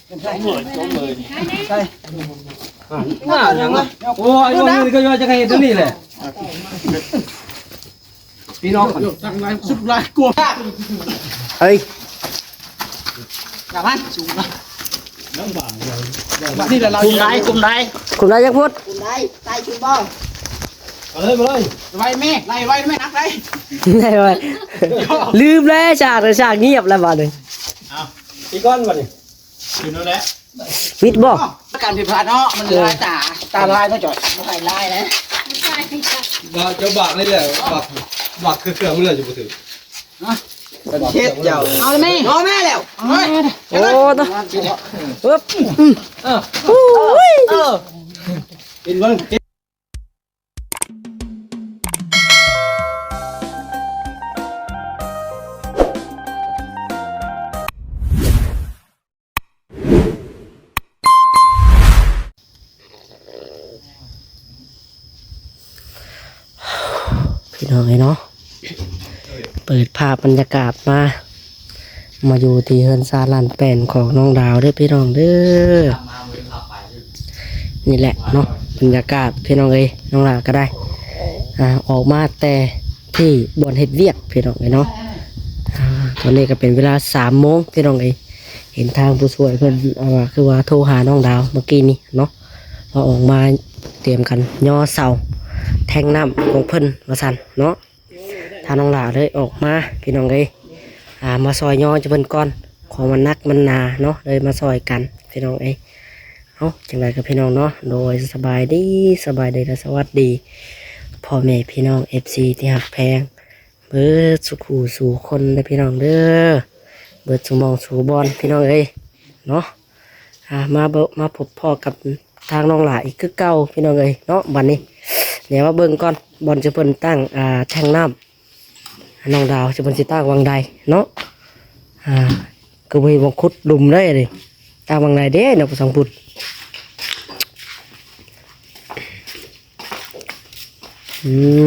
ໃສ່ ມາຫຍັງວະ? ໂອ້ຍ ບໍ່ມີກໍວ່າຈະໃຫ້ຕົວນີ້ແຫຼະ ພີ່ນ້ອງ ຕັ້ງຫຼາຍ ສຸດຫຼາຍກວ່າ ເອີຍ ຢ່າມັນ ສູງນະ ນີ້ແຫຼະ ລາວ ຄຸມໄດ້ ຄຸມໄດ້ ຄຸມໄດ້ຈັກຟຸດ? ຄຸມໄດ້ ໄດ້ຄືບໍ່? ມາເລີຍ ມາເລີຍ ໄວແມ່ ໄລ່ໄວແມ່ ໜັກໄດ້ ໄດ້ໄວ ລືມແລ້ວ ສາກ ສາກງຽບແລ້ວບາດນີ້ ເອົາ ອີກກ່ອນບາດນີ້ ຄືນັ້ນແຫຼະ ປິດບໍ່? ການຜິດພາດເນາະ ມັນຫຼາຍຕາ ຕາລາຍເນາະ ຈອຍ ບໍ່ໃຫ້ລາຍນະ ເຈົ້າບາກນີ້ແຫຼະ ບາກ ບາກເຄືອໆ ມັນເລີຍຊິບໍ່ຖືກ ຮະ ເຮັດເຈົ້າ ເອົາແມ່ ເອົາແມ່ແລ້ວ ໂອ້ ຕາ ເອີ ເອີ ເອີ ເອີ ເຫັນບໍ່? ພີ່ນ້ອງເອີຍເນາະ ເປີດພາບບັນຍາກາດມາ ມາຢູ່ທີ່ເຮືອນຊານລ້ານແປ້ນຂອງນ້ອງດາວເດີພີ່ນ້ອງເດີ ນີ້ແຫຼະເນາະ ບັນຍາກາດພີ່ນ້ອງເອີຍ ນ້ອງຫຼ້າກໍໄດ້ ອ່າ ອອກມາແຕ່ທີ່ບ່ອນເຮັດວຽກພີ່ນ້ອງເອີຍເນາະ ອ່າ ຕອນນີ້ກໍເປັນເວລາສາມໂມງພີ່ນ້ອງເອີຍ ເຫັນທາງຜູ້ຊ່ວຍເພິ່ນ ອ່າ ຄືວ່າໂທຫານ້ອງດາວເມື່ອກີ້ນີ້ເນາະ ວ່າອອກມາຕຽມກັນຍໍເສົາແທງນ້ຳຂອງເພິ່ນວ່າຊັ້ນເນາະ. ທາງນ້ອງຫຼ້າເລີຍອອກມາພີ່ນ້ອງເອີຍ ອ່າ ມາຊ່ອຍຍໍເພິ່ນກ່ອນ ຂອງມັນໜັກມັນໜາເນາະ ເລີຍມາຊ່ອຍກັນພີ່ນ້ອງເອີຍ. ເອົ້າ ຈັ່ງໃດກໍພີ່ນ້ອງເນາະ ໂດຍ ສະບາຍດີ ສະບາຍດີ ແລະ ສະຫວັດດີ ພໍ່ແມ່ພີ່ນ້ອງ ເອັຟຊີ ທີ່ຮັກແພງ ເບິດສູ່ຄູ່ສູ່ຄົນເດີພີ່ນ້ອງເດີ ເບິດສູ່ໝ່ອງສູ່ບ່ອນພີ່ນ້ອງເອີຍເນາະ. ອ່າ ມາເບິ່ງ ມາພົບພໍ້ກັບທາງນ້ອງຫຼ້າອີກຄືເກົ່າພີ່ນ້ອງເອີຍເນາະ. ບັດນີ້ດຽວມາເບິ່ງກ່ອນ ບ່ອນທີ່ເພິ່ນຕັ້ງ ອ່າ ແທງນ້ຳ ນ້ອງດາວ ທີ່ເພິ່ນຊິຕັ້ງຫວ່າງໃດເນາະ. ອ່າ ຄືບໍ່ເຫັນວ່າຂຸດຫຼຸມເລີຍ ນີ້ຕັ້ງຫວ່າງໃດເດ້ເນາະ ພາສັງພຸດ. ອືມ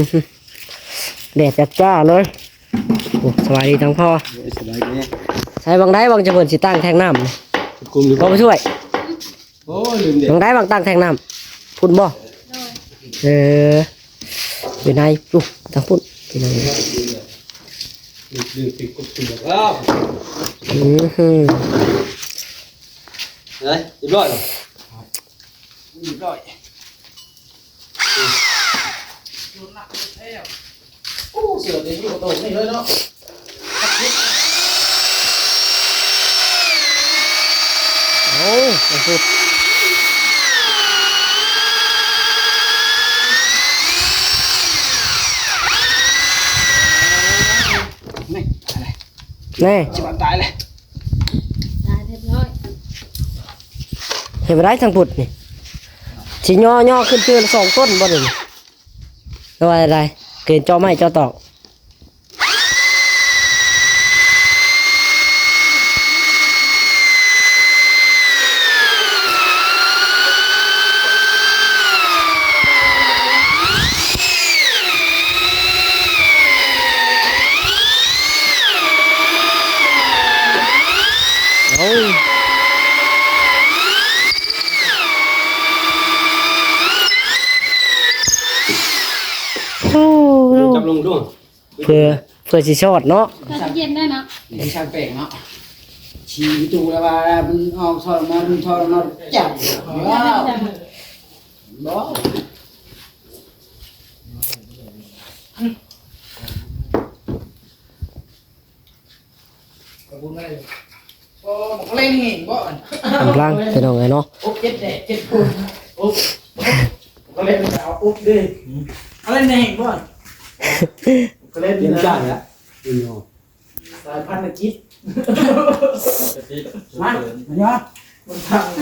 ແດດຈ້າໆເລີຍ. ໂອ້ ສະບາຍດີທັງພໍ່ ໂດຍ ສະບາຍດີ. ໃສ່ຫວ່າງໃດຫວ່າງຈະເພິ່ນຊິຕັ້ງແທງນ້ຳ ບໍ່ໄປຊ່ວຍ? ໂອ້ຍ ລືມເດ້. ຫວ່າງໃດຫວ່າງຕັ້ງແທງນ້ຳ ພຸ້ນບໍ່? ໂດຍ ເອີ ຢູ່ໃນພຸ້ນ ທາງພຸ້ນ ພີ່ນ້ອງ. ລືມ ລືມປິດກົດ ລືມແລ້ວ. ອືມ ເອີຍ ຮຽບຮ້ອຍ ຮຽບຮ້ອຍ. ໂອ້ ເສື້ອນີ້ຢູ່ກະໂຕກນີ້ເລີຍເນາະ. ໂອ້ ມັນສຸດ ນີ້ ນີ້ ຊິບາດຕາຍເລີຍ. ຕາຍຮຽບຮ້ອຍ. ເຮັດບໍ່ໄດ້ທາງພຸ້ນນີ້ ຊິຍໍ ຍໍຂຶ້ນເທື່ອລະສອງຕົ້ນບໍ່ນີ້ ຫຼືວ່າໃດ? ເກນເຈາະໄມ້ເຈາະຕອກ. ເອົາ ໂອ້ ຈັບລົງດ້ວຍ ເພື່ອ ເພື່ອຊິຊອດເນາະ. ເຢັນໄດ້ເນາະ ຊ່າງແປງເນາະ ຊີ້ປະຕູແລ້ວວ່າມັນອອກ ຖອດອອກມາ ຖອດອອກມາ ຈັບ ບໍ່. ໂອ້ ບັກເລັ່ງນີ້ບໍ່ ກຳລັງ ພີ່ນ້ອງເອີຍເນາະ. ອົບເຈັດແດດເຈັດຄົນ ອົບ ບັກເລັ່ງເອົາອົບເດ້. ບັກເລັ່ງນີ້ບໍ່ ບັກເລັ່ງນີ້ນະ ສາຍພັນນະກິດ ມາ ມາຍອດ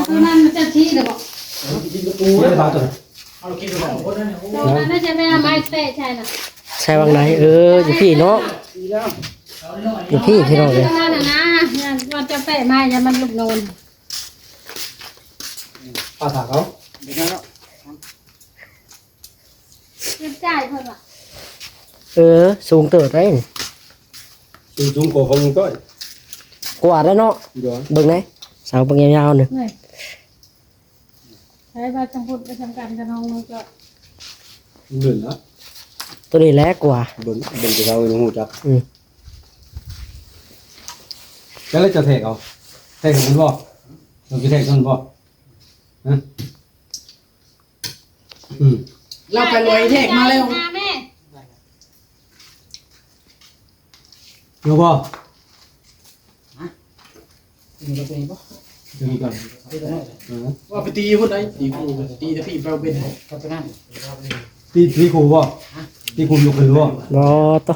ຕົວນັ້ນມັນຈະຊີ້ແລ້ວບໍ່? ກິນກະປູ ເອົາກິນສອງຄົນນັ້ນ. ໂອ້ ອັນນັ້ນຈະໄປເອົາໄມ້ແຕະໃສ່ນະ ໃສ່ຫວ່າງໃດ? ເອີ ຢູ່ພີ້ເນາະ ຢູ່ພີ້ ພີ່ນ້ອງເອີຍ. ນັ້ນນະ ວ່າຈະແຕະໄມ້ ຢ່າມັນຫຼຸດໂນນ ປາຖາເຂົາ. ເກັບຈ່າຍເພິ່ນວ່າ ເອີ ສູງເຕີບໄດ໋ນີ້ ສູງ ສູງກວ່າຂອງລຸງຕ້ອຍ ກວ່າແລ້ວເນາະ. ໂດຍ ເບິ່ງແດ່ ເສົາບັກຍາວໆໜຶ່ງ. ນີ້ ໃຊ້ວ່າຈັ່ງພຸດໄປທຳການກັບນ້ອງນ້ອງເຈາະ ເບິ່ງນະ ໂຕນີ້ແຫຼະກວ່າ ເບິ່ງ ເບິ່ງແຕ່ເຮົາຍັງຮູ້ຈັກ. ອືມ ແລ້ວເຈົ້າແທກເອົາ ແທກເອົາເພິ່ນບໍ່? ເຈົ້າຊິແທກເພິ່ນບໍ່? ຮະ? ອືມ ລາວໄປລວຍແທກມາແລ້ວ ຫາແມ່ ເອົາບໍ່? ຮະ? ເອີ ວ່າໄປຕີພຸ້ນໄດ໋ ຕີຄູ່ ຕີແຕ່ພີ້ໄປບໍ່ເປັນ ກັບຕົວນັ້ນ ຕີ ຕີຄູ່ບໍ່? ຕີຄູ່ຍົກຂຶ້ນບໍ່? ບໍ່ໂຕ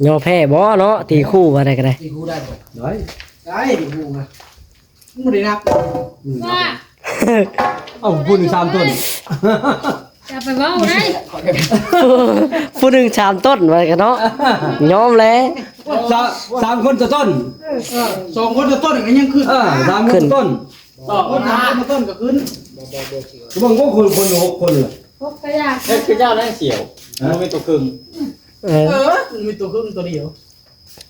ຍໍແພ້ບໍ່ເນາະ ຕີຄູ່ວ່າໄດ້ກໍໄດ້ ຕີຄູ່ໄດ້ບໍ່? ໄດ້ ໄດ້ຕີຄູ່ນະ ມັນບໍ່ໄດ້ນັບ ອືມ ວ່າ ເອົ້າ ຜູ້ໜຶ່ງສາມຕົ້ນ ຢ່າໄປເວົ້າໄດ໋ ຜູ້ໜຶ່ງສາມຕົ້ນວ່າກັນເນາະ ຍອມແຫຼະ ສາມ ສາມຄົນຕໍ່ຕົ້ນ ເອີ ສອງຄົນຕໍ່ຕົ້ນກໍຍັງຂຶ້ນ ເອີ ສາມຄົນຕໍ່ຕົ້ນ ສອງຄົນ ສາມຄົນຕໍ່ຕົ້ນກໍຂຶ້ນ ເບິ່ງພວກຄົນ ຄົນຫົກຄົນລະ ຫົກກະຢ່າ ເຮັດຄືເຈົ້ານັ້ນສຽວ ບໍ່ມີຕົວເຄິ່ງ ເອີ ເອີ ມີຕົວເຄິ່ງຕົວດຽວ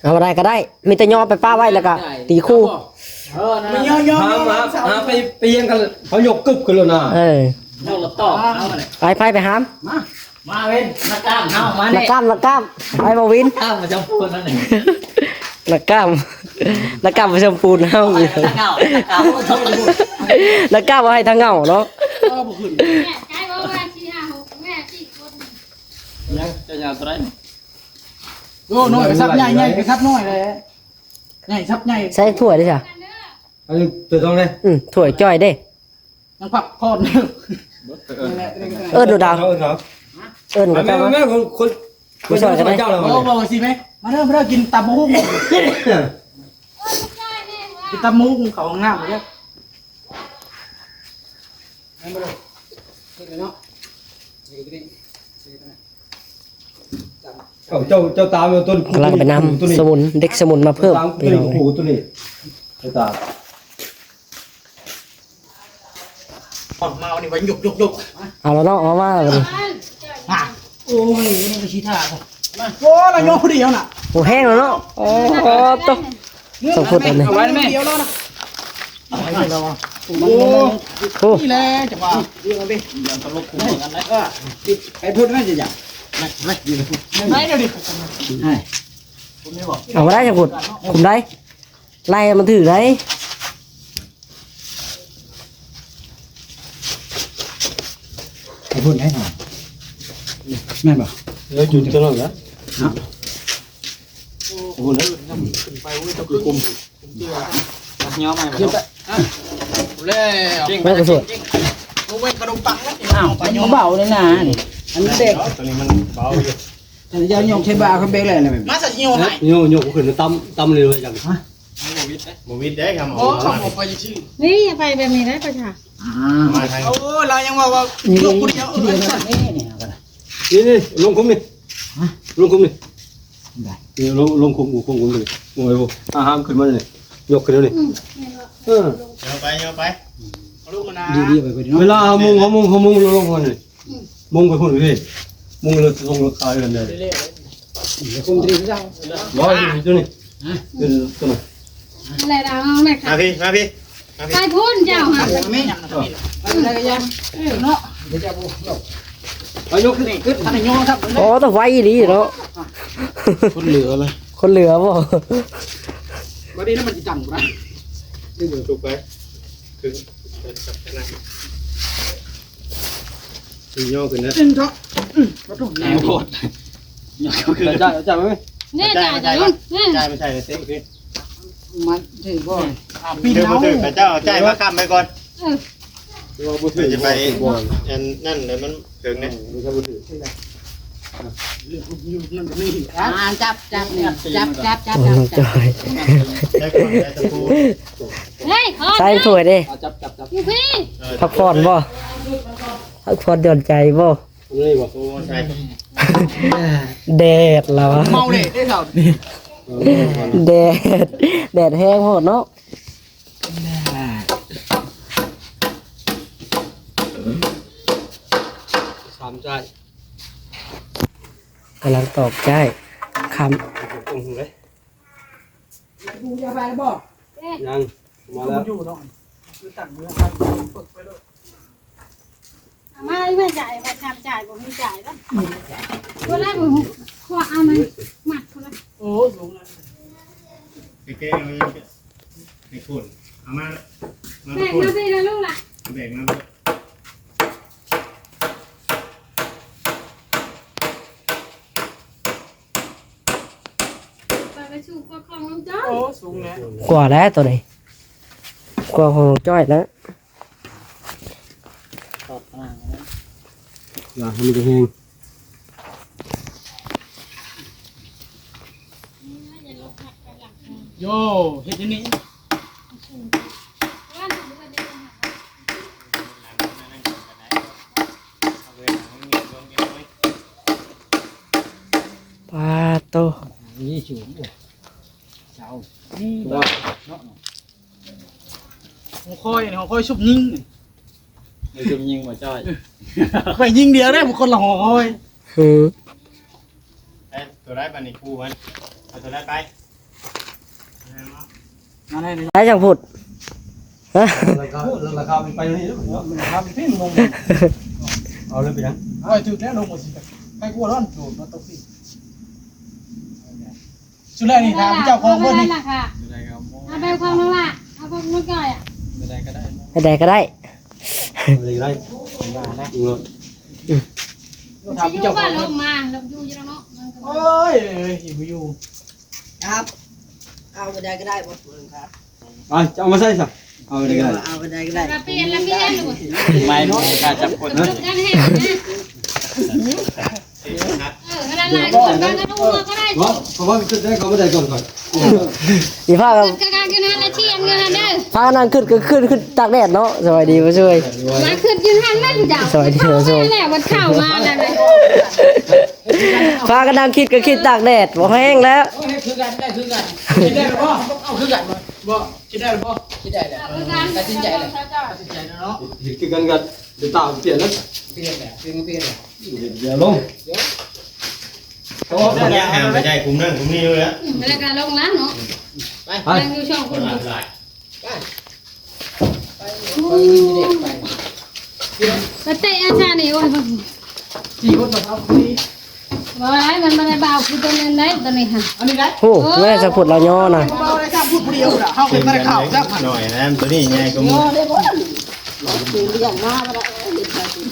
ເອົາບໍ່ໄດ້ກໍໄດ້ ມີແຕ່ຍໍໄປປະໄວ້ ແລ້ວກໍຕີຄູ່ ເອີ ນັ້ນ ຫາ ຫາ ຫາໄປ ໄປຮຽງກັນ ເຮົາຍົກກຶບຂຶ້ນໂລດນະ ເອີ ຍົກລະຕອກ ເອົາໄປ ໄປ ໄປຫາມ ມາ ມາເວັນ ນັກກ້າມເຮົາ ມານີ້ ນັກກ້າມ ນັກກ້າມ ໄປບໍ່ວິນ ກ້າມປະຈຳປູນນັ້ນ ນັກກ້າມ ນັກກ້າມປະຈຳປູນເຮົາ ນັກກ້າມ ນັກກ້າມ ນັກກ້າມເອົາໃຫ້ທາງເຫງົາເນາະ ເອີ ບໍ່ຂຶ້ນ ແມ່ໃຈບໍ່ວ່າສີ່ຫ້າຫົກ ແມ່ສີ່ຄົນ ຍັງຈະຍາວເທົ່າໃດ? ໂອ້ ນ້ອຍກໍສັບໃຫຍ່ ໃຫຍ່ກໍສັບນ້ອຍແຫຼະ ໃຫຍ່ສັບໃຫຍ່ ໃສ່ຖ້ວຍເດ້ຊະ ອັນນີ້ຖ້ວຍທອງເດ້ ອືມ ຖ້ວຍຈ້ອຍເດ້ ຍັງພັກຜ່ອນ ເອີ້ນດູດາວ ເອີ້ນເຂົາເຈົ້າມາ ແມ່ ແມ່ ຄົນ ຄົນຊ່ອຍກັນເດ້ ເຈົ້າລະ ເວົ້າ ເວົ້າຊິແມ່ ມາເດີ ມາເດີ ກິນຕຳບັກຫຸ່ງ ກິນຕຳບັກຫຸ່ງ ເຂົ້າຫ້ອງນ້ຳເດີ ເອົາ ເຈົ້າ ເຈົ້າຕາມຕົ້ນ ກຳລັງໄປນຳສະໝຸນ ເດັກສະໝຸນມາເພີ່ມ ຕາມຕົ້ນ ພີ່ນ້ອງເອີຍ ໂອ້ໂຫ ຕົ້ນນີ້ ເຈົ້າຕາມ ເອົານີ້ໄວ້ ຍົກ ຍົກ ຍົກ ເອົາລະເນາະ ເອົາມາລະບັດນີ້ ໂອ້ຍ ນີ້ກໍຊິຖ້າ ໂອ້ ລະຍົກຜູ້ດຽວນະ ໂອ້ ແຮງລະເນາະ ໂອ້ ໂຕ ສອງຟຸດອັນນີ້ ເອົາໄວ້ແມ່ ໂອ້ ໂອ້ ນີ້ແຫຼະ ຈັງຫວະ ເອີ ໄປພຸ້ນແມ່ນຈະຢາກ ໄປພຸ້ນ ໄປດຽວນີ້ ເອົາບໍ່ໄດ້ຈັກພຸ້ນ ຄຸມໄດ້ ໄລ່ໃຫ້ມັນຖືກໄດ້ ໄປພຸ້ນໄດ້ ແມ່ນບໍ່? ແລ້ວຢູ່ຕົງນັ້ນລະ ເນາະ ໂອ້ໂຫ ແລ້ວຂຶ້ນໄປ ໂອ້ຍ ເຈົ້າຄືກຸມ ຍອມໃຫ້ ແລ້ວ ແມ່ນກະສວດ ໂອ້ຍ ຂະໜົມປັງ ອ້າວ ມັນເບົາເລີຍນະ ອັນນີ້ເດັກ ຕົວນີ້ມັນເບົາຢູ່ ອັນນີ້ເຈົ້າຍົກໃສ່ບ່າເຂົາເບກແລ້ວ ມາສະຊິໂຍໃຫ້ ໂຍ ໂຍກຂຶ້ນ ຕຳ ຕຳເລີຍ ບໍ່ວິດເດ້ ບໍ່ວິດເດ້ ຄຳ ບໍ່ ເອົາ ເອົາໄປຊື່ ນີ້ ເອົາໄປແບບນີ້ໄດ້ປະຊາ ອ່າ ມາທາງ ໂອ້ ລາວຍັງວ່າ ວ່າ ຍົກຜູ້ດຽວ ນີ້ ນີ້ ນີ້ ລົງຂຸມນີ້ ຮະ ລົງຂຸມນີ້ ໄດ້ ນີ້ ລົງ ລົງຂຸມ ຂຸມ ຂຸມນີ້ ໂອ້ຍ ໂອ້ ອາ ຫ້າມຂຶ້ນມານີ້ ຍົກຂຶ້ນແລ້ວນີ້ ອືມ ເອີ ເອົາໄປ ເອົາໄປ ເອົາລົງມານະ ດີໆ ໄປ ໄປເນາະ ເວລາເຮົາມຸງ ເຮົາມຸງ ເຮົາມຸງລົງ ລົງມານີ້ ອືມ ມຸງໄປພຸ້ນເລີຍ ມຸງແລ້ວສົ່ງລາຄາເຮືອນເລີຍ ເດີໆ ບໍ່ ຢູ່ຕົວນີ້ ຮະ ຢູ່ຕົວນີ້ ນັ້ນແຫຼະ ເອົາແມ່ ມາພີ້ ມາພີ້ ມາພີ້ ໄປພຸ້ນເຈົ້າຫັ້ນ ໄປໄດ້ກໍຢ່າ ເອີ ເນາະ ດຽວຈະບໍ່ ເອົາຍົກຂຶ້ນ ຂຶ້ນ ອັນນີ້ຍົກຄັບ ໂອ້ ຕ້ອງໄວອີ່ຫຼີເນາະ ຄົນເຫຼືອເລີຍ ຄົນເຫຼືອບໍ່ ບໍ່ດີນະ ມັນຊິຕັ້ງບໍ່ໄດ້ ຍົກໄປ ຄື ຄື ຄື ຊິຍໍຂຶ້ນເດີ ເອີ ເທາະ ອືມ ບໍ່ຕ້ອງ ແຮງໂພດ ຍົກຂຶ້ນ ຈ່າຍ ຈ່າຍໄວ້ ນີ້ ຈ່າຍ ຈ່າຍ ຈ່າຍ ຈ່າຍ ຈ່າຍ ຈ່າຍ ມັນຖືກບໍ່ ອ່າ ປີນເອົາ ເຈົ້າເອົາຈ່າຍມາຄ້ຳໄວ້ກ່ອນ ເອີ ວ່າບໍ່ຖືກ ຈະໄປ ບໍ່ ອັນນັ້ນ ແລ້ວມັນເຖິງເດ້ ບໍ່ຖືກ ອ່າ ຈັບ ຈັບນີ້ ຈັບ ຈັບ ຈັບ ຈັບ ຈັບ ເຮີ້ຍ ໃສ່ຖ້ວຍເດ້ ຈັບ ຈັບ ຈັບ ຢູ່ພີ້ ເອີ ພັກຜ່ອນບໍ່ ພັກຜ່ອນຢ່ອນໃຈບໍ່ ນີ້ບໍ່ ໂອ້ ໃສ່ ແດດລະວະ ເມົາເດ້ ເດ້ເຖົ້າ ແດດ ແດດແຮງໂພດເນາະ ສາມໃຈ ກຳລັງຕອກໃຈ ຄຳ ຍັງ ມາແລ້ວ ຢູ່ເນາະ ຄືຕັ້ງເມືອງ ເອົາມາ ແມ່ຈ່າຍ ແມ່ທຳຈ່າຍ ບໍ່ມີຈ່າຍແລ້ວ ບໍ່ໄດ້ ບໍ່ ຂວາເອົາມາ ມັດພຸ້ນລະ ໂອ້ ສູງນະ ແກະເອົາ ໃຫ້ຄົນ ເອົາມາ ມາ ແບ່ງມາ ຄົນ ຊິລະລູກລະ ແບ່ງມາ ໄປໄປສູ່ພວກຂອງນ້ອງຈ້ອຍ ໂອ້ ສູງແລ້ວ ກວ່າແລ້ວໂຕນີ້ ກວ່າຂອງນ້ອງຈ້ອຍແລ້ວ ຢ່າໃຫ້ມັນແຮງ ໂຢ ເຮັດຫຍັງນີ້ ປາດໂຕ ນີ້ສູງ ເສົາ ນີ້ເນາະ ຫົວຄອຍ ຫົວຄອຍຊຸບຍິງ ໃຫ້ຊຸບຍິງບໍ່ຈ້ອຍ ຂ້ອຍຍິງດຽວເດ້ ຄົນລະຫົວຄອຍ ເອີ ໄດ້ໂຕໃດບາດນີ້ ຄູ່ມັນ ເອົາໂຕໃດໄປ ມາໄດ້ເລີຍ ໄດ້ຈັ່ງພຸດ ຮະ ລາຄາ ລາຄາມັນໄປນີ້ ລາຄາມັນເປັນລົງ ເອົາເລີຍ ເປັນຫຍັງ ຂ້ອຍຖືກແລ້ວ ລົງບໍ່ຊິ ໃຜກົວຮ້ອນ ໂດດມາຕົກນີ້ ສຸດແລ້ວນີ້ ຖາມເຈົ້າຂອງເພິ່ນນີ້ ເອົາໄປຂອງນ້ອງລະ ເອົາຂອງນ້ອງກ້ອຍອະ ແນວໃດກໍໄດ້ ແນວໃດກໍໄດ້ ເອົາເລີຍກໍໄດ້ ວ່ານະ ເອີ ຖາມເຈົ້າຂອງເພິ່ນ ລົງມາ ລົງຢູ່ຢູ່ແລ້ວເນາະ ໂອ້ຍ ເອີຍ ບໍ່ຢູ່ ຄັບ ເອົາໄປໄດ້ກໍໄດ້ບໍ່ ຄັບ ໄປ ຈະເອົາມາໃສ່ຊະ ເອົາໄປໄດ້ກໍໄດ້ ເອົາໄປໄດ້ກໍໄດ້ ລະປ່ຽນ ລະປ່ຽນ ໄມ້ບໍ່ກ້າຈັບຄົນ ເອີ ເວລາຫຼາຍຄົນມາກໍລົງມາກໍໄດ້ ບໍ່ ເພາະວ່າມັນຂຶ້ນໄດ້ ເຂົາບໍ່ໄດ້ກ່ອນຂ້ອຍ ອີພາກັນ ຂຶ້ນກະກາຢູ່ນັ້ນລະ ຖຽງຢູ່ຫັ້ນເດີ ພາກັນນັ່ງຄຶດກໍຄຶດ ຄຶດຕາກແດດເນາະ ສະບາຍດີຜູ້ຊ່ວຍ ມາຄຶດຢູ່ຫັ້ນລະ ສະບາຍດີຜູ້ຊ່ວຍ ແລ້ວມັນເຂົ້າມາແລ້ວນະ ພາກັນນັ່ງຄຶດກໍຄຶດຕາກແດດ ບໍ່ແຫ້ງແລ້ວ ເຮັດຄືກັນ ໄດ້ຄືກັນ ເຮັດໄດ້ບໍ່ ເອົາຄືກັນບໍ່ ຄິດໄດ້ແລ້ວບໍ່? ຄິດໄດ້ແລ້ວ ຕັດສິນໃຈແລ້ວ ຕັດສິນໃຈແລ້ວເນາະ ເຮັດຄືກັນກໍໄດ້ຕາປ່ຽນແລ້ວ ປ່ຽນແລ້ວ ປ່ຽນກໍປ່ຽນແລ້ວ ດຽວລົງ ໂອ້ ແລ້ວຫາໄປໄດ້ກຸ່ມນັ້ນກຸ່ມນີ້ຢູ່ແລ້ວ ອືມ ແລ້ວກໍລົງແລ້ວເນາະ ໄປ ນັ່ງຢູ່ສອງຄົນ ຫຼາຍ ໄປ ໄປ ໄປ ໄປເຕະອາຈານນີ້ ໂອ້ຍ ສີ່ຄົນຕໍ່ສາມຄົນນີ້ ບໍ່ໄດ້ ມັນບໍ່ໄດ້ບ່າວ ຄືຕົວນັ້ນໄດ໋ ຕົວນີ້ຫັ້ນ ອັນນີ້ໄດ໋ ໂອ້ ແມ່ນສະພຸດລາວຍໍນະ ເຮົາໄດ້ສາມພຸດຜູ້ດຽວນະ ເຮົາເປັນບໍ່ໄດ້ເຂົ້າຊ້ຳ ນ້ອຍນະ ຕົວນີ້ໃຫຍ່ກວ່າໝູ່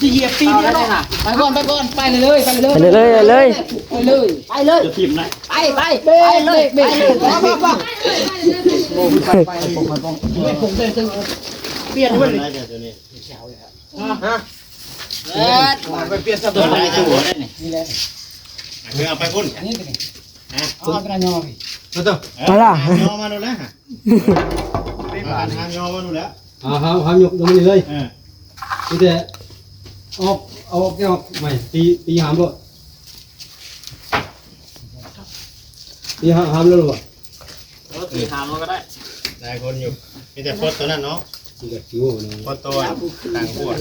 ຊິຢຽບຕີນເຮົານະ ໄປກ່ອນ ໄປກ່ອນ ໄປເລີຍ ໄປເລີຍ ໄປເລີຍ ໄປເລີຍ ໄປເລີຍ ໄປເລີຍ ຈະຖິ້ມນະ ໄປ ໄປ ໄປເລີຍ ໄປເລີຍ ໄປ ໄປ ໄປ ໄປ ປ່ຽນເວີຍ ຮະ ເອີ ໄປປ່ຽນຊະ ຕົວນີ້ ນີ້ແຫຼະ ເອົາໄປພຸ້ນ ນີ້ ຮະ ເອົາໄປນະ ຍໍໄປ ເອົາໂຕ ເອົາລະ ຍໍມາໂລດແລ້ວ ຫາງຍໍມາໂລດແລ້ວ ອ່າ ຫາມ ຫາມຍົກ ຍົກນີ້ເລີຍ ເອີ ມີແຕ່ອອກ ເອົາອອກແກ້ວໃໝ່ ຕີ ຕີຫາມໂລດ ຕີຫາມ ຫາມໂລດບໍ່ ເອີ ຕີຫາມໂລດກໍໄດ້ ຫຼາຍຄົນຢູ່ ມີແຕ່ໂພດໂຕນັ້ນເນາະ ມີແຕ່ໂພດໂຕຕ່າງພວກ ຕ່າງພວກ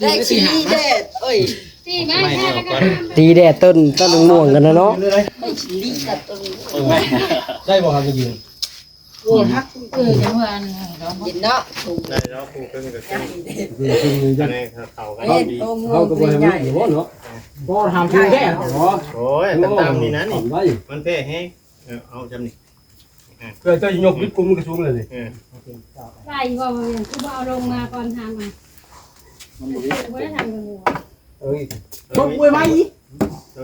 ແລກສີແດດ ເອີຍ ຕີແດດຕົ້ນ ຕົ້ນມ່ວງກັນນະເນາະ ໄດ້ບໍ່ຄັບ ໄດ້ຢູ່ ໂອ້ ຮັກ ເອີ ຈັງວ່າອັນ ເຫັນເນາະ ໄດ້ເນາະ ຜູ້ເຄິ່ງກໍຄື ອັນນີ້ເຂົາກໍດີ ເຮົາກໍບໍ່ໃຫ້ມັນຢູ່ເນາະ ບໍ່ຖາມຄືແທ້ເນາະ ໂອ້ຍ ຕາມນີ້ນະນີ້ ມັນແພ້ແຮງ ເອີ ເອົາຈຳນີ້ ເພື່ອຈະຍົກວິດກຸມມັນກໍສູງເລີຍນີ້ ເອີ ໄດ້ບໍ່ ຄືບໍ່ເອົາລົງມາກ່ອນ ຫາມາ ມັນບໍ່ວິດ ບໍ່ໄດ້ທຳກັນບໍ່ ເອີຍ ຕົກໄວໆ ຕ້ອ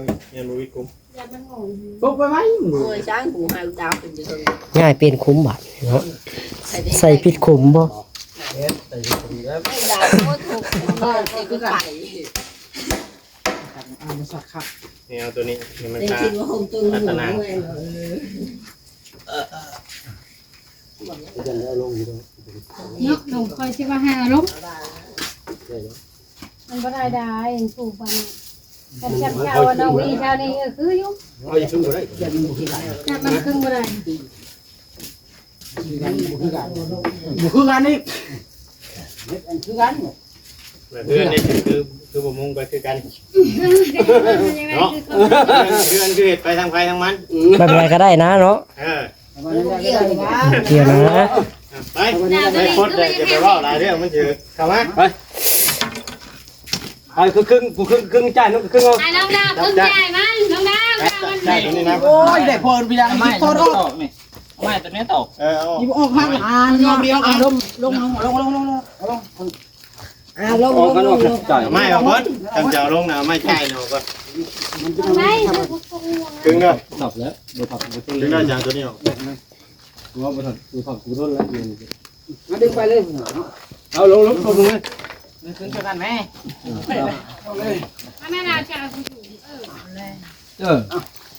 ງຍັງບໍ່ມີກຸມ ຢ່າມັນງອງ ຕົກໄວໆ ໂອ້ຍ ຊ້າງ ກູຫາວດາວຂຶ້ນຢູ່ເທິງ ງ່າຍປ່ຽນຄຸມບາດເນາະ ໃສ່ຜິດຄຸມບໍ່ ໃສ່ຜິດຄຸມແລ້ວ ດາວໂຄດທຸກ ເອີ ໃສ່ຄືກັນ ນີ້ເອົາໂຕນີ້ ນີ້ມັນ ເປັນ ຕາ ຊິວ່າຫົງຕົນ ຕາຕະນາງ ເອີ ເນາະ ລົງ ຂ້ອຍຊິວ່າໃຫ້ເອົາລົງ ມັນບໍ່ໄດ້ດາຍ ມັນສູງປານນັ້ນ ຄັນຈຳເຈົ້າເນາະ ວີເຈົ້ານີ້ ເອີ ຄືຢູ່ ເອົາຢູ່ເທິງບໍ່ໄດ້ ຈັບມັນຂຶ້ນບໍ່ໄດ້ ບໍ່ຄືກັນອີກ ເຮັດອັນຄືກັນ ເຮືອນນີ້ຄື ຄືບໍ່ມຸງໄປຄືກັນເນາະ. ເຮືອນຄືເຮັດໄປທາງໃຜທາງມັນ ແບບໃດກໍໄດ້ນະເນາະ. ເອີ ກ່ຽວນະ ໄປ ໄປ ກົດເລີຍ ຢ່າໄປເວົ້າຫຼາຍເດີ້ ມັນຊິເຂົ້າມາ. ໄປ ໄປ ຄຶ່ງໆ ຜູ້ຄຶ່ງ ຄຶ່ງຈ່າຍ ນຳຄຶ່ງເອົາ ໃຫ້ນ້ອງດາວຄຶ່ງຈ່າຍມັນ ນ້ອງດາວ ຈ່າຍຕົວນີ້ນະ. ໂອ້ຍ ໄດ້ພໍເປັນຫຍັງ ໄມ້ໂຕນີ້ອອກ ນີ້ ໄມ້ຕົວນີ້ອອກ. ເອີ ເອົາອອກ ນີ້ບໍ່ອອກ ຫາ ອ່າ ລອງ ລອງ ລອງ ລອງ ລອງ ລອງ ອ່າ ລົງ ລົງ ລົງ ຈ່າຍ ໄມ້ອອກເບິດ ຄັນຈະເອົາລົງນະ ໄມ້ຈ່າຍອອກກ່ອນ ເອົາໄວ້ ຄຶ່ງເດີ ດັບແລ້ວ ບໍ່ທັນ ຄຶ່ງເດີ ຈາກຕົວນີ້ອອກ ບໍ່ທັນ ບໍ່ທັນ ບໍ່ທົນແລ້ວ ມາດຶງໄປເລີຍເນາະ ເອົາລົງ ລົງ ລົງ ລົງເລີຍ ຂຶ້ນ ຂຶ້ນ ຂຶ້ນກັນແມ່ ເອົາເລີຍ ມາແມ່ນາຈານ ເອີ ເອີ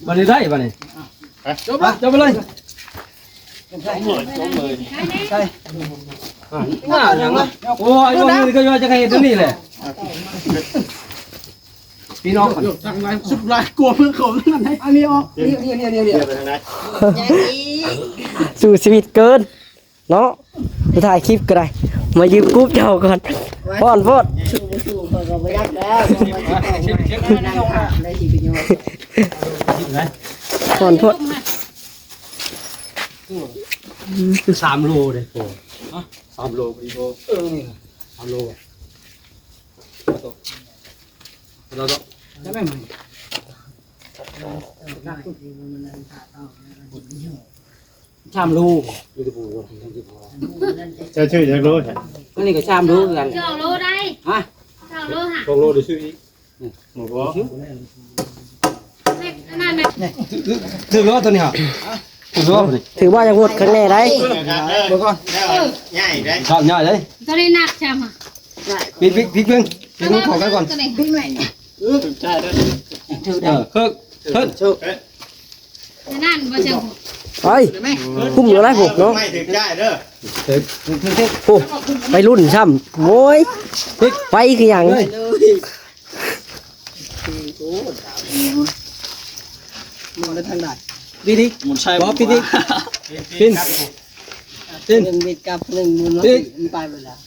ບັດນີ້ໄດ້ບັດນີ້ ໄປ ຈົບ ຈົບໄປເລີຍ ຈົບເລີຍ ຈົບເລີຍ ໄປ ອ່າ ຫຍັງວະ ໂອ້ຍ ບໍ່ມີກໍວ່າຈະໃຫ້ເຮັດຕົວນີ້ແຫຼະ ພີ່ນ້ອງ ສຸດຫຼາຍ ກົວເພິ່ນເຂົາ ອັນນີ້ອອກ ນີ້ ນີ້ ນີ້ ນີ້ ໄປທາງໃດ ສູ້ຊີວິດເກີນ ເນາະ ໄປຖ່າຍຄລິບກໍໄດ້ ມາຢືມກຸບເຈົ້າກ່ອນ ຮ້ອນໂພດ ສູ້ບໍ່ສູ້ຂ້ອຍກໍບໍ່ຢາກແລ້ວ ເຊັກ ເຊັກ ເຊັກ ໄດ້ຊິໄປຍ້ອນ ຮ້ອນໂພດ ສາມໂລເດ້ໂຕ ຮະ ສາມໂລພໍດີໂຕ ເອີ ນີ້ນະ ສາມໂລ ໂຕ ໂຕ ໄດ້ໄໝ? ສາມໂລ ເຈົ້າຊື້ຈັກໂລຊະ? ອັນນີ້ກໍສາມໂລຄືກັນ ສອງໂລໄດ້ ຮະ ສອງໂລຫາ ສອງໂລໄດ້ຊື້ອີກ ບໍ່ພໍ ຖືກ ຖືກ ຖືກໂລຕົວນີ້ຫະ ຖືກໂລ ຖືກວ່າຢາກໂຫວດຄັກແນ່ໄດ໋ ເບິ່ງກ່ອນ ໃຫຍ່ໄດ໋ ຊອບໃຫຍ່ເດ້ ຕົວນີ້ໜັກຊ້ຳ ປິດ ປິດ ປິດເບິ່ງ ປິດເບິ່ງຂອງກັນກ່ອນ ປິດແມ່ນ ເອີ ຖືກ ເອີ ເຮີ້ ເຮີ້ ນັ້ນບໍ່ເຊີງ ໄປ ກຸ້ມຢູ່ໄດ້ພຸ້ນເນາະ ໄມ້ຖືກຈ່າຍເດີ ໂອ້ ໄປລຸ້ນຊ້ຳ ໂອ້ຍ ໄປຄືຫຍັງ ມອງໄດ້ທາງໃດ ປີນີ້ ໝູນໃສ່ ບໍ່ ປີນີ້ ປີນ ປີນ ໜຶ່ງເມັດກັບໜຶ່ງໝູນ ປີນ ມັນໄປເບິດແລ້ວ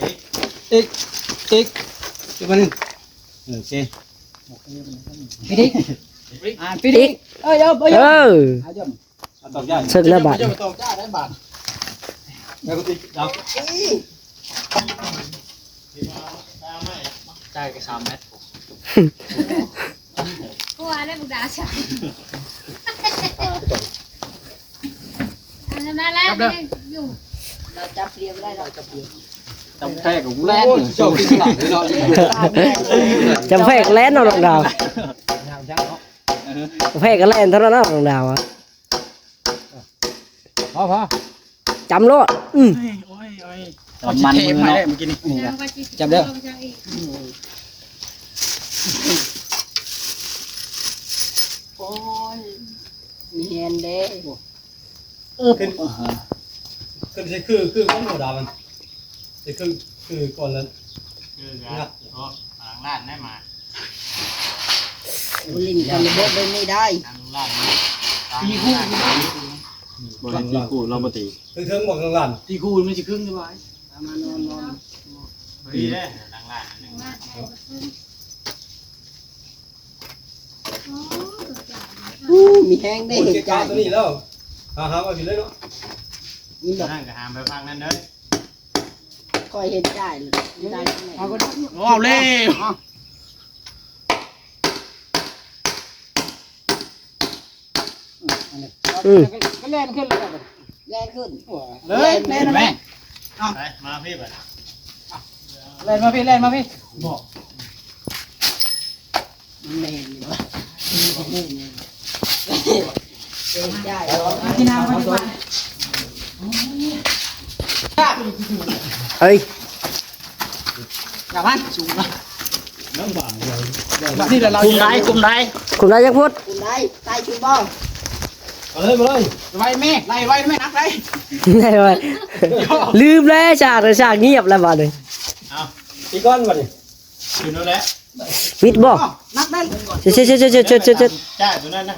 ອີກ ອີກ ອີກ ອີກ ໂອເຄ ປີນີ້ ອ່າ ປີນີ້ ເອີ ເອີ ເອີ ເອີ ເອີ ເອີ ເຊິ່ງແລ້ວບາດ ເຈົ້າບໍ່ຕ້ອງຈ້າໄດ້ບາດ ແລ້ວກໍຕິດດັບ ຈ່າຍກໍສາມແມັດ ກົວແລ້ວບໍ່ໄດ້ຊະ ອັນນັ້ນແຫຼະ ຈັບເດີ ຢູ່ ລາວຈັບເລຍບໍ່ໄດ້ດອກ ຈັບແພກກໍແລ່ນ ໂອ້ຍ ເຈົ້າກິນສະຫຼາດເນາະ ຈັບແພກແລ່ນເນາະ ນ້ອງດາວ ຈັບແພກກໍແລ່ນເທົ່ານັ້ນເນາະ ນ້ອງດາວອະ ພໍ ພໍ ຈຳໂລດ ອືມ ໂອ້ຍ ໂອ້ຍ ໂອ້ຍ ຈຳມັນມືເນາະ ເມື່ອກີ້ນີ້ ຈັບເດີ ໂອ້ຍ ມີແຮງເດ້ ເອີ ຂຶ້ນ ອ່າຮະ ຂຶ້ນໃສ່ຄື ຄືກັນບໍ່ດາວມັນ ໃສ່ຄື ຄືກ່ອນແລ້ວ ຄືກັນ ງັດ ໂອ້ ຫຼັງລ້ານໄດ້ມາ ບໍ່ຫຼິ້ນກັນລະບົບເລີຍນີ້ໄດ້ ຫຼັງລ້ານ ຕີຄູ່ ບໍ່ຫຼິ້ນຕີຄູ່ ລາວບໍ່ຕີ ເທິງໆ ບໍ່ຫຼັງລ້ານ ຕີຄູ່ມັນຊິຄຶງຢູ່ຫວາຍ ມານອນ ນອນ ພໍດີເດ້ ຫຼັງລ້ານ ອູ້ ມີແຮງເດ້ ໂອ້ຍ ເຫັນໃຈ ເກັບການຕົວນີ້ແລ້ວ ຫາ ຫາມາພີ້ເລີຍເນາະ ນີ້ບອກ ນັ້ນກໍຫາມໄປພາກນັ້ນເດີ ຂ້ອຍເຫັນໃຈ ເອົາ ເອົາແລ້ວ ອືມ ກໍແລ່ນຂຶ້ນແລ້ວ ແລ່ນຂຶ້ນ ເລີຍ ແລ່ນ ແລ່ນແມ່ ເອົາ ໄປ ມາພີ້ບັດ ແລ່ນມາພີ້ ແລ່ນມາພີ້ ບອກ ແມ່ນຢູ່ ເອີຍ ຢ່າມັນ ສູງນະ ນີ້ແຫຼະ ຄຸມໄດ້ ຄຸມໄດ້ ຄຸມໄດ້ຈັກຟຸດ ຄຸມໄດ້ ໄຕ່ຄືບໍ່ ມາເລີຍ ມາເລີຍ ໄວແມ່ ໄລ່ໄວແມ່ ໜັກໄດ້ ໄດ້ໄວ ລືມແລ້ວ ສາກ ສາກງຽບແລ້ວບາດນີ້ ເອົາ ປີກ່ອນບາດນີ້ ຂຶ້ນແລ້ວແຫຼະ ປິດບໍ່ ໜັກໄດ້ ເຈັດ ເຈັດ ເຈັດ ເຈັດ ເຈັດ ເຈັດ ເຈັດ ຈ້າຍຕົວນັ້ນນະ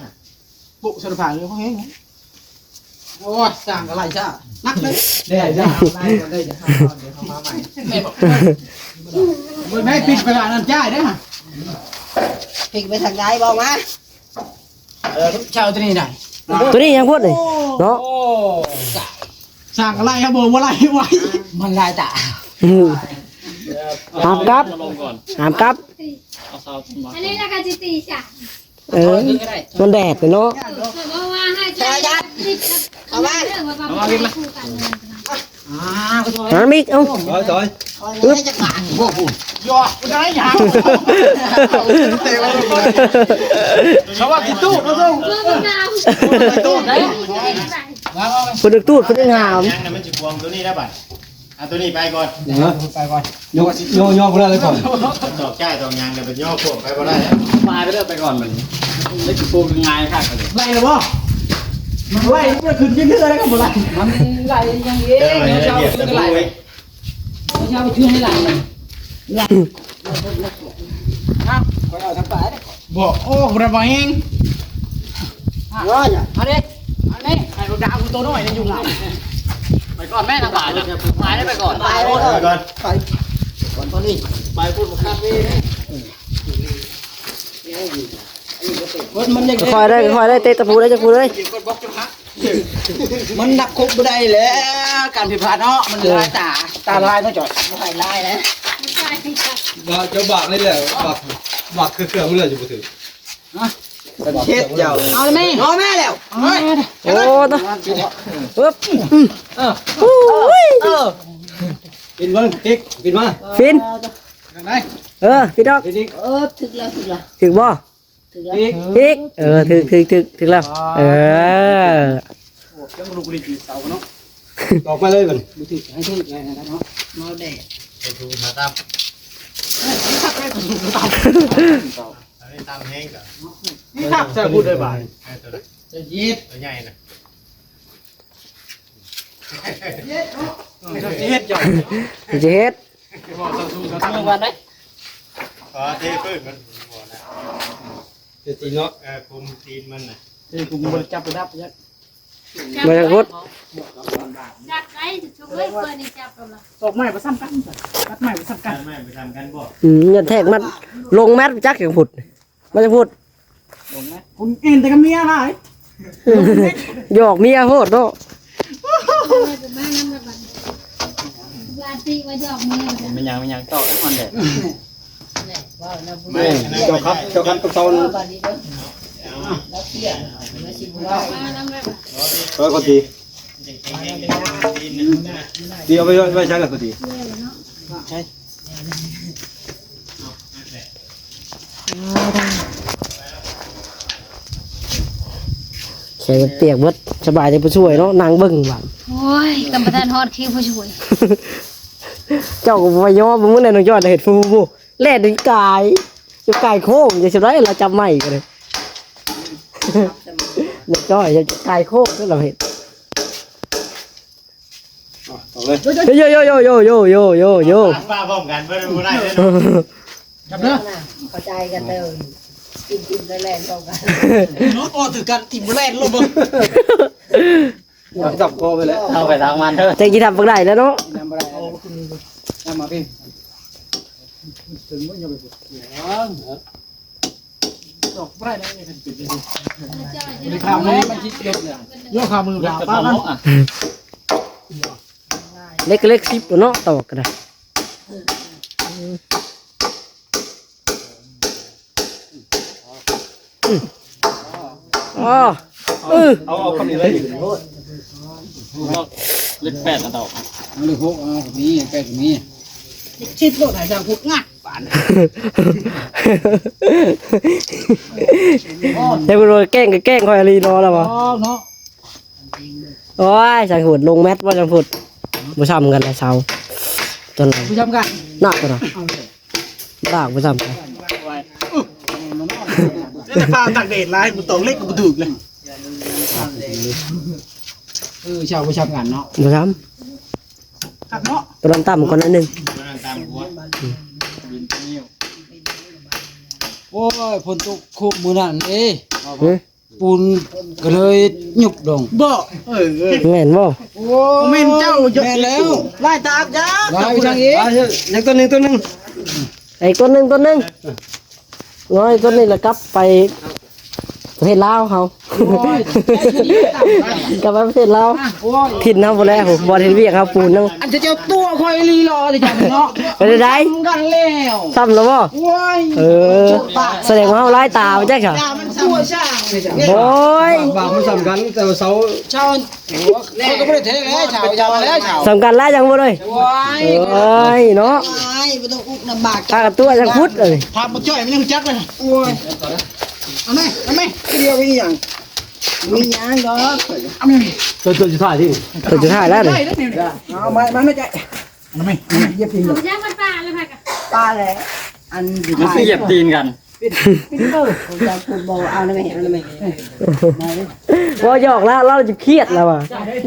ປຸສະພາເລີຍ ພໍແຮງ ໂອ້ຍ ສ້າງກະໄລ່ຊ້າ ໜັກເລີຍ ໄດ້ ໄດ້ ໄດ້ ດຽວເຮົາມາໃໝ່ ແມ່ນບໍ່? ເບິ່ງໃຫ້ປິດໄປທາງນັ້ນຈ່າຍເດ້ ປິດໄປທາງໃດ ບອກມາ. ເອີ ເຈົ້າຕົວນີ້ໄດ້ ຕົວນີ້ຍັງພຸດນີ້ເນາະ. ໂອ້ ສ້າງອະໄລຄັບ ບໍ່ໄລ່ໄວ້ ມັນຫຼາຍຕາ. ອືມ ຫ້າມກັບ ຫ້າມກັບ. ອັນນີ້ລະກະຊິຕີສາ ເອີ ມັນແດດເນາະ. ເອີ ເຂົາວ່າໃຫ້ໃສ່ ເຂົ້າມາ ເອົາມາ ມາມິກ ເອົາ ຖອຍ ຖອຍ ຖອຍ ອຶບ ຈັກບາງ ໂອ້ໂຫ ຢອກບໍ່ໄດ້ຫຍັງ ເຂົາວ່າກິນຕູ້ເນາະ ຕູ້ ຕູ້ ຕູ້ ເພິ່ນດຶກຕູດ ເພິ່ນດຶກຫາມ ຍັງນະ ມັນຊິພວງຕົວນີ້ໄດ້ບາດ. ເອົາຕົວນີ້ໄປກ່ອນ ເອີ ໄປກ່ອນ ໂຍ ໂຍ ໂຍບໍ່ໄດ້ເລີຍກ່ອນ ດອກຈ້າຍດອກຫຍັງເນຍ ໄປໂຍພວກໄປບໍ່ໄດ້ ໄປເລີຍ ໄປກ່ອນບັດນີ້ ໄດ້ຊິໂປງງ່າຍຄັກເລີຍ. ໄລ່ແລ້ວບໍ່? ມັນໄລ່ ມັນຂຶ້ນເທື່ອໃດກໍບໍ່ໄລ່ ມັນໄລ່ຍັງເອງ ເຈົ້າເອົາຂຶ້ນໄລ່ ເຈົ້າເອົາຂຶ້ນໃຫ້ໄລ່ ເອົາ ຂ້ອຍເອົາທັງປາຍເດ້. ບໍ່ ໂອ້ ບໍ່ໄດ້ບໍ່ແຮງ ເອີ ເອົາເດ້ ເອົາເດ້ ໃຫ້ບັກດາວໂຕນ້ອຍນັ້ນຢູ່ນຳ ໄປກ່ອນແມ່ນາບາດ ໄປໄດ້ໄປກ່ອນ ໄປກ່ອນ ໄປກ່ອນ ໄປກ່ອນ ໄປພຸ້ນ ໄປພຸ້ນ ມັນຄັກເດ້ ມັນຍັງ ຄ່ອຍໄດ້ ຄ່ອຍໄດ້ ເຕະຕະປູໄດ້ຈັກຜູ້ເລີຍ. ມັນນັບຄົບບໍ່ໄດ້ແລ້ວ ການຜິດພາດເນາະ ມັນຫຼາຍຕາ ຕາລາຍເນາະ ຈອຍ ບໍ່ໃຫ້ລາຍນະ ເຈົ້າບາກນີ້ແຫຼະ ບາກ ບາກເຄືອໆ ມັນເລີຍຈະບໍ່ຖືກ ຮະ ເຮັດເຈົ້າ ເອົາແລ້ວແມ່ ເອົາແມ່ແລ້ວ ເອີຍ ໂອ້ ຕະ ປຶບ ອືມ ເອີ ໂອ້ຍ ເອີ ປິ່ນເບິ່ງ ປິດ ປິດມາ ປິ່ນ ຈັ່ງໃດ ເອີ ປິດອອກ ປິດອີກ ເອີ ຖືກແລ້ວ ຖືກແລ້ວ ຖືກບໍ່? ຖືກແລ້ວ ອີກ ເອີ ຖືກ ຖືກ ຖືກ ຖືກແລ້ວ ເອີ ໂອ້ ຍັງບໍ່ລຸກລີກເສົາເນາະ ອອກມາເລີຍບັດນີ້ ບໍ່ຖືກໃຫ້ຖືກໄດ້ນະເນາະ ເມົາແດດ ໃສ່ຖົງຫາຕຳ ເອີ ຄັກເລີຍ ຕຳ ຕຳ ອັນນີ້ຕຳແຮງກະ ນີ້ຄັກ ໃສ່ພຸ້ນເລີຍບາດນີ້ ເອີ ຕົວໃຫຍ່ນະ ເຮັດເນາະ ເອີ ເຈົ້າຊິເຮັດ ເຈົ້າຊິເຮັດ ບໍ່ ເຈົ້າສູ້ ເຈົ້າ ເມື່ອວານໄດ ຂໍເທພື້ນມັນບໍ່ນະ ເຮັດຕີນເນາະ ເອີ ຄຸມຕີນມັນນະ ເທຄຸມບໍ່ໄດ້ຈັບໄປດັບຍັງ ບໍ່ຢາກຫົດ ຈັບໄດ້ ຊຸກເອີຍ ເພິ່ນນີ້ຈັບກັນລະ ຕອກໄມ້ບໍ່ຊ້ຳກັນ ຕັດໄມ້ບໍ່ຊ້ຳກັນ ຕັດໄມ້ບໍ່ຊ້ຳກັນບໍ່ ອືມ ຍັງແທກມັນ ລົງແມັດຈັກຫຍັງພຸດ ມາຈາກພຸ້ນ ລົງນະ ຄຸນເອັນແຕ່ກັບເມຍຫຼາຍ ຢອກເມຍໂພດເນາະ ມານຳລະບັດ ວ່າຕິວ່າຢອກເມຍ ແມ່ນຫຍັງ ແມ່ນຫຍັງ ຕອບໃຫ້ມັນແດ່ ເຈົ້າຄັບ ເຈົ້າຄັບຕອນເຊົ້າ ເອີ ຄົນດີ ດີ ເອົາໄປໄວ້ໃຊ້ລະຄົນດີ ໃຊ້ ແຂນປຽກເບິດ ສະບາຍແຕ່ຜູ້ຊ່ວຍເນາະ ນັ່ງເບິ່ງບາດ ໂອ້ຍ ກຳບໍ່ທັນຮອດຄິວຜູ້ຊ່ວຍ ເຈົ້າກໍບໍ່ຍອມ ມື້ນັ້ນນ້ອງຈ້ອຍເຮັດຟູ ແລ່ນຈົນກາຍ ຈົນກາຍໂຄ້ງ ຈັ່ງຊີ້ໄດ໋ ລາວຈັບໄມ້ກໍໄດ້ ນ້ອງຈ້ອຍກາຍໂຄ້ງ ລາວເຮັດ ເອົາເລີຍ ໂຢໂຢໂຢໂຢໂຢໂຢໂຢ ປາພ້ອມກັນເບິດ ບໍ່ໄດ້ເດ້ ຈັບເດີ ເຂົ້າໃຈກັນເດີ ກິນ ກິນແລ້ວແລ່ນພ້ອມກັນ ເນາະ ພໍຖືກກັນ ກິນແລ່ນລົງເບິ່ງ ຈັບຄໍໄປແລ້ວ ເອົາໄປທາງມັນເດີ ແຕ່ກິນທຳບໍ່ໄດ້ແລ້ວເນາະ ກິນນຳບໍ່ໄດ້ແລ້ວ ນຳມາພີ້ ເຖິງບໍ່ຢ່າໄປ ດອກບໍ່ໄດ້ເດ້ ຄັນເປັນຈັ່ງຊີ້ ຂ້າມືມັນຊິເຈັບເລີຍ ໂຍ ຂ້າມື ເລັກ ປາດມັນ ເລັກ ເລັກສິບເນາະ ຕອກກໍໄດ້ ອໍ ເອີ ເອົາ ເອົາຄຳນີ້ເລີຍ ເລັກແປດ ເອົາ ເອົາເລີຍ ຫົກ ເອົາ ມີແປດ ມີ ເລັກສິບໂລດ ໃຫ້ຊ່າງພຸດງາດ ປານ ແຕ່ບໍ່ແກ້ງກໍແກ້ງຂ້ອຍອີ່ຫຼີເນາະ ລະວ່າ ອໍ ເນາະ ໂອ້ຍ ຊ່າງພຸດ ລົງແມັດບໍ່ ຊ່າງພຸດ ບໍ່ຊ້ຳກັນນະ ເຊົາ ຕົວນັ້ນ ບໍ່ຊ້ຳກັນ ໜັກຕົວນັ້ນ ເອົາເລີຍ ລາກບໍ່ຊ້ຳກັນ ເຈົ້າພາຕາກແດດຫຼາຍ ບໍ່ຕອກເລັກກໍບໍ່ຖືກເລີຍ ເອີ ເຊົາບໍ່ຊ້ຳກັນເນາະ ບໍ່ຊ້ຳ ຄັກເນາະ ຕົວນັ້ນຕ່ຳກວ່າໜ້ອຍໜຶ່ງ ໂອ້ຍ ຝົນຕົກໂຄກມື້ນັ້ນເດ້ ຫື ປູນ ກໍເລີຍຍຸບລົງ. ບໍ່ ເອີ ເອີ ແມ່ນບໍ່? ໂອ້ ແມ່ນເຈົ້າ ແມ່ນແລ້ວ ຫຼາຍຕາບຈ້າ ຫຼາຍໄປທາງອີກ. ຍັງຕົວໜຶ່ງ ຕົວໜຶ່ງ ໄອ້ຕົວໜຶ່ງ ຕົວໜຶ່ງ ນ້ອຍຕົວນີ້ລະກັບໄປປະເທດລາວເຮົາ. ໂອ້ຍ ກັບໄປປະເທດລາວ ໂອ້ຍ ຖິ່ນເຮົາພຸ້ນແຫຼະ ບໍ່ເຮັດວຽກເຮົາປູນນຳ. ອັນເຈົ້າຕົວະຂ້ອຍອີ່ຫຼີເນາະ ເຈົ້າເນາະ ເປັນໃດ? ສ່ຳກັນແລ້ວ ສ່ຳແລ້ວບໍ່? ໂອ້ຍ ເອີ ສະແດງວ່າເຮົາຫຼາຍຕາບໍ່ຈັກຊະ. ໂອ້ຍ ບາບມັນສ່ຳກັນ ແຕ່ວ່າເຊົາ ເຊົາ ໂອ້ຍ ຂ້ອຍກໍບໍ່ໄດ້ເທແລ້ວ ເຊົາ ຢ່າມາແລ້ວ ເຊົາ ສ່ຳກັນຫຼາຍຈັ່ງບໍ່ເລີຍ. ໂອ້ຍ ໂອ້ຍເນາະ ໂອ້ຍ ບໍ່ຕ້ອງອຸກນຳບາກ ພາກັນຕົວະຈັ່ງພຸດເລີຍ. ພາບັກຈ້ອຍມັນຍັງຮູ້ຈັກເລີຍ. ໂອ້ຍ ເອົາແມ່ ເອົາແມ່ ດຽວມີຫຍັງ ມີຫຍັງດອກ ເອົາແມ່ ຕົວ ຕົວສຸດທ້າຍນີ້ ຕົວສຸດທ້າຍແລ້ວນີ້. ເອົາມາ ມາ ມາ ເອົາແມ່ ເອົາແມ່ ຢຽບຕີນ ເອົາ ເອົາ ເອົາ ປາແຫຼະ ອັນ ມັນຄືຢຽບຕີນກັນ. ປິດ ປິດ ເອີ ເອົາແມ່ ເອົາແມ່ ເວົ້າຫຍອກລາວ ລາວຈະຄຽດລາວວ່າ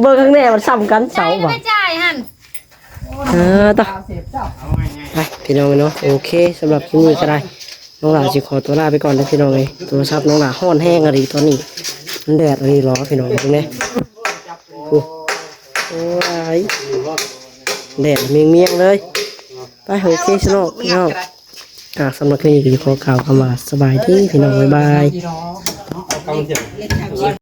ເບິ່ງຂ້າງແນ່ມັນສ່ຳກັນເສົາວ່າ ຈ່າຍ ບໍ່ຈ່າຍຫັ້ນ. ເອີ ຕໍ່ ໄປພີ່ນ້ອງເນາະ ໂອເຄ ສຳລັບຄລິບນີ້ກໍໄດ້ ນ້ອງຫຼ້າຊິຂໍຕົວລາໄປກ່ອນເດີພີ່ນ້ອງເອີຍ. ໂທລະສັບນ້ອງຫຼ້າຮ້ອນແຮງອີ່ຫຼີຕອນນີ້ ມັນແດດອີ່ຫຼີເນາະພີ່ນ້ອງເບິ່ງແດ່. ໂອ້ ໂອ້ຍ ແດດມຽງໆເລີຍ. ໄປ ໂອເຄ ພີ່ນ້ອງ ພີ່ນ້ອງ ອ່າ ສຳລັບຄລິບນີ້ກໍຂໍກ່າວຄຳວ່າສະບາຍດີພີ່ນ້ອງ ບາຍບາຍ.